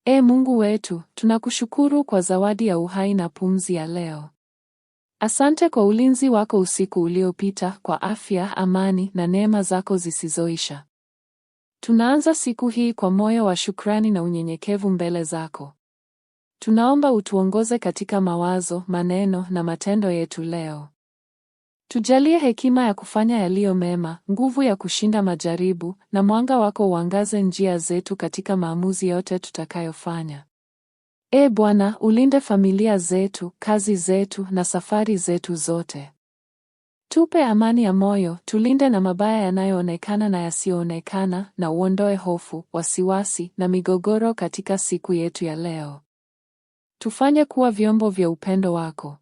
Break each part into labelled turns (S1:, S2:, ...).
S1: Ee Mungu wetu, tunakushukuru kwa zawadi ya uhai na pumzi ya leo. Asante kwa ulinzi wako usiku uliopita, kwa afya, amani na neema zako zisizoisha. Tunaanza siku hii kwa moyo wa shukrani na unyenyekevu mbele zako. Tunaomba utuongoze katika mawazo, maneno na matendo yetu leo. Tujalie hekima ya kufanya yaliyo mema, nguvu ya kushinda majaribu, na mwanga wako uangaze njia zetu katika maamuzi yote tutakayofanya. Ee Bwana, ulinde familia zetu, kazi zetu na safari zetu zote. Tupe amani ya moyo, tulinde na mabaya yanayoonekana na yasiyoonekana, na uondoe hofu, wasiwasi na migogoro katika siku yetu ya leo. Tufanye kuwa vyombo vya upendo wako.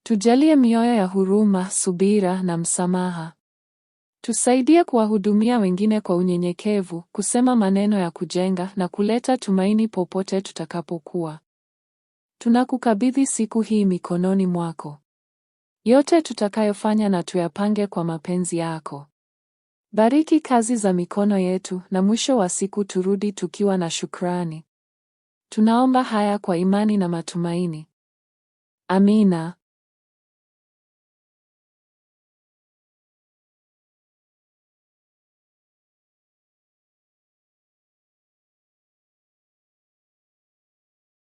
S1: Tujalie mioyo ya huruma, subira na msamaha. Tusaidie kuwahudumia wengine kwa unyenyekevu, kusema maneno ya kujenga na kuleta tumaini popote tutakapokuwa. Tunakukabidhi siku hii mikononi mwako. Yote tutakayofanya na tuyapange kwa mapenzi yako. Bariki kazi za mikono yetu na mwisho wa siku turudi tukiwa na shukrani. Tunaomba haya kwa imani na matumaini. Amina.